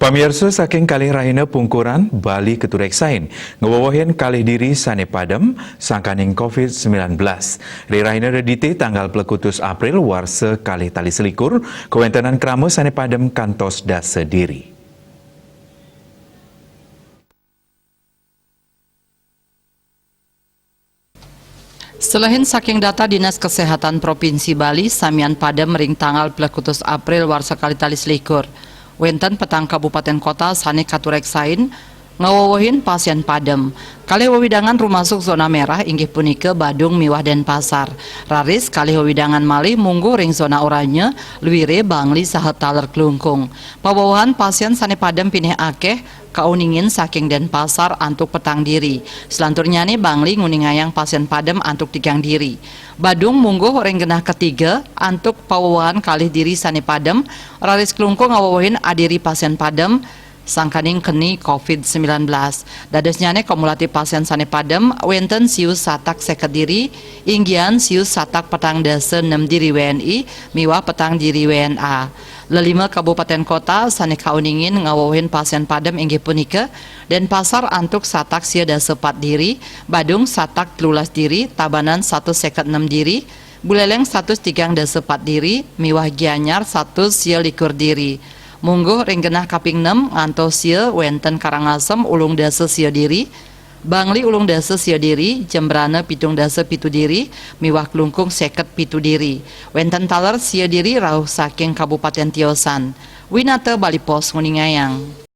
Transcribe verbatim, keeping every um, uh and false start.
Pamirsa, saking kalih rahina pungkuran, Bali katureksain ngwewehin kalih diri sane padem sangkaning covid sembilan belas. Ri rahina Redite tanggal plekutus April warsa kalih tali selikur, kawentenan krama sane padem kantos dasa diri. Selehin saking data Dinas Kesehatan Provinsi Bali, samian padem ring tanggal plekutus April warsa kalih tali selikur. Wenten petang kabupaten kota sane katureksain ngwewehin pasien padem. Kalih wewidangan rumasuk zona merah inggih punika Badung miwah Denpasar. Raris kalih wewidangan malih mungguh ring zona oranye, Luire, Bangli, saha taler Klungkung. Pawewehan pasien sane padem pinih akeh kauningin saking Denpasar antuk petang diri. Selanturnyane Bangli nguningayang pasien padem antuk tigang diri. Badung mungguh ring genah ketiga antuk pawewehan kalih diri sane padem, raris Klungkung ngawewehin adiri pasien padem sangkaning keni covid sembilan belas. Dadosnyane kumulatif pasien sane padem wenten siu satak seket diri, inggihan siu satak petang dasa nem diri W N I miwah petang diri W N A. Lelima kabupaten kota sane kauningin ngawewehin pasien padem inggih punika Denpasar antuk satak sia dasa pat diri, Badung satak telulas diri, Tabanan satus seket nem diri, Buleleng satus tigang dasa pat diri, miwah Gianyar satus sia likur diri. Mungguh ring genah kaping nem ngantos sia wenten Karangasem ulung dasa sia diri, Bangli ulung dasa sia diri, Jembrana pitung dasa pitu diri, miwah Klungkung seket pitu diri. Wenten taler sia diri rauh saking kabupaten tiosan. Winata Bali Post nguningayang.